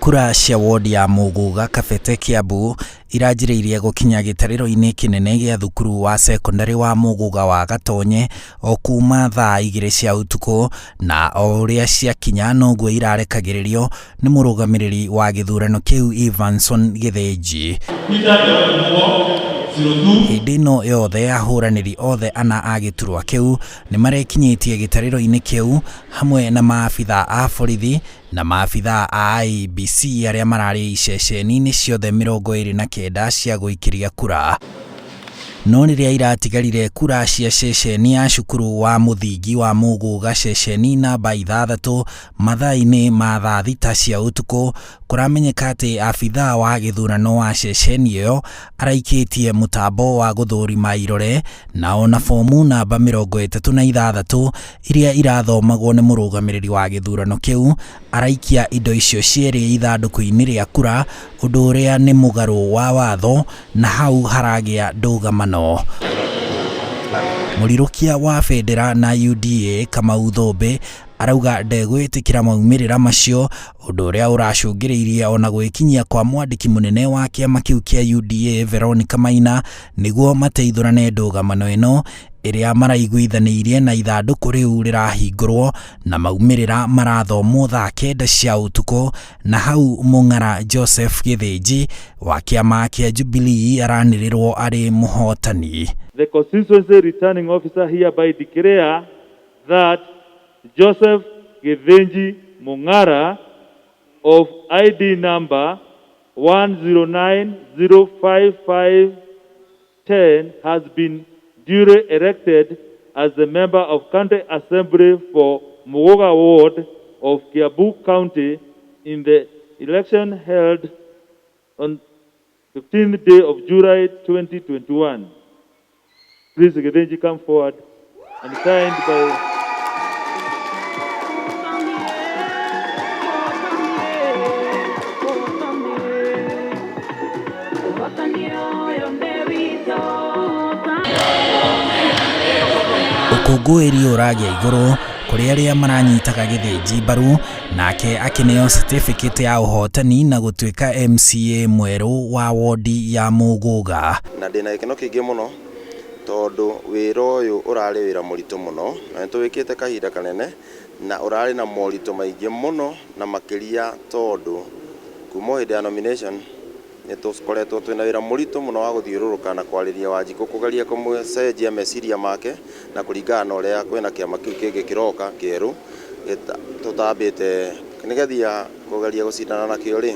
Kura cia wodi ya Muguga Kabete Kiambu iranjĩrĩirie gũkinya gĩtarĩro-inĩ kĩnene gĩa thukuru wa cekondarĩ wa Muguga wa Gatonye o kuma thaa 2 cia ũtukũ, na o ũrĩa ciakinya noguo irarekagĩrĩrio nĩ mũrũgamĩrĩri wa gĩthurano kĩu Evanson Gĩthĩnji. Hĩndĩ ĩno yothe ahũranĩri othe ana a gĩturwa kĩu nĩ marekinyĩtie gĩtarĩro-inĩ kĩu hamwe na maabitha a borithi na maabitha a IEBC arĩa mararĩ iceceni-inĩ ciothe 29 cia gũikĩria kura. No rĩrĩa iratigarire kura cia ceceni ya cukuru wa mũthingi wa Muguga ceceni namba 6 mathaa-inĩ ma thaa 6 cia ũtukũ, kũramenyeka atĩ abithaa wa gĩthurano wa ceceni ĩyo araikĩtie mũtambo wa gũthũrima irore na ona fomu namba 36 iria irathomagwo nĩ mũrũgamĩrĩri wa gĩthurano kĩu araikia indo icio cierĩ ithandũkũ-inĩ rĩa kura, ũndũ ũrĩa nĩ mũgarũ wa watho na hau haragĩa ndũgamano. Mũrirũkia wa bendera na UDA Kamau Thũmbĩ arauga ndegwĩtĩkĩra maumĩrĩra macio, ũndũ ũrĩa ũracũngĩrĩirie ona gwĩkinyia kwa mwandĩki mũnene wa kĩama kĩu kĩa UDA Veronica Maina nĩguo mateithũrane ndũgamano ĩno ĩrĩa maraiguithanĩirie na ithandũkũ rĩu rĩrahingũrwo na maumĩrĩra marathomwo thaa 9 cia ũtukũ, na hau Mũng'ara Joseph Gĩthĩnji wa kĩama kĩa Jubilee aranĩrĩrwo arĩ mũhotani. The constituency returning officer hereby declare that Joseph Githinji Mung'ara of ID number 109055510 has been duly elected as the member of County Assembly for Muguga Ward of Kiambu County in the election held on 15th day of July 2021. Please, Githinji, come forward and signed by Ũkũngũĩri ũragĩa igũrũ kũrĩ arĩa maranyitaga Gĩthĩnji mbaru, nake akĩneo certificate ya ũhotani na gũtuĩka MCA mwerũ wa wodi ya Muguga. Na ndĩna gĩkeno kĩingĩ mũno tondũ wĩra ũyũ ũrarĩ wĩra mũritũ mũno na nĩtũwĩkĩte kahinda kanene na ũrarĩ na moritũ maingĩ mũno na makĩria tondũ kuma hĩndĩ ya nomination nĩtũkoretwo twĩna wĩra mũritũ mũno wa gũthiũrũrũka na kwarĩria Wanjikũ kũgeria kũmũcenjia meciria make na kũringana na ũrĩa kwĩna kĩama kĩu kĩngĩ kĩroka kĩerũ tũtambĩte nĩgethia kũgeria gũcindana nakĩo rĩ,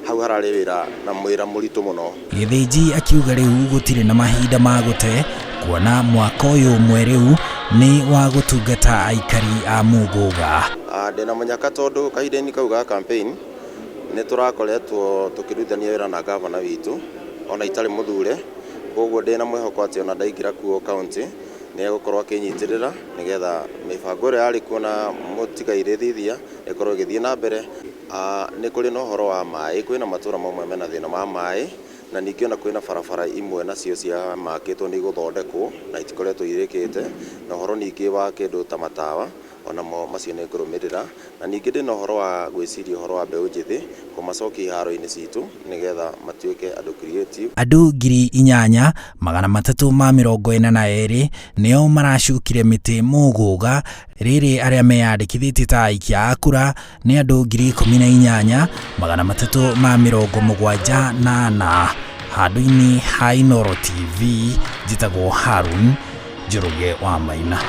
hau hararĩ wĩra na wĩra mũritũ mũno. Gĩthĩnji akiuga rĩu gũtirĩ na mahinda ma gũte kuona mwaka ũyũ ũmwe rĩu nĩ wa gũtungata aikari a Muguga. Ndĩna mũnyaka tondũ kahinda-inĩ kau ga campaign nĩ tũrakoretwo tũkĩrutithania wĩra na gavana witũ ona itarĩ mũthure, koguo ndĩna mwĩhoko atĩ ona ndaingĩra kuo county nĩ egũkorwo akĩnyitĩrĩra nĩgetha mĩbango ĩrĩa yarĩ kuo na mũtigairĩ Thithia ĩkorwo ĩgĩthiĩ na mbere. Nĩ kũrĩ na ũhoro wa maĩ, kwĩna matũra mamwe mena thĩna wa maĩ na ningĩ ona kwĩna barabara imwe nacio ciamakĩtwo nĩ igũthondekwo na itikoretwo irĩkĩte, na ũhoro ningĩ wa kĩndũ ta matawa onamo macio nĩ ngũrũmĩrĩra, na ningĩ ndĩna ũhoro wa gwĩciria ũhoro wa mbeũ njĩthĩ kũmacokia iharo-inĩ citũ nĩgetha matuĩke andũ creative. Andũ 8342 nĩo maracukire mĩtĩ Muguga, rĩrĩ arĩa meyandĩkithĩtie ta aikia a kura nĩ andũ 18374. Handũ-inĩ ha Inooro TV, njĩtagwo Harun Njoroge wa Maina.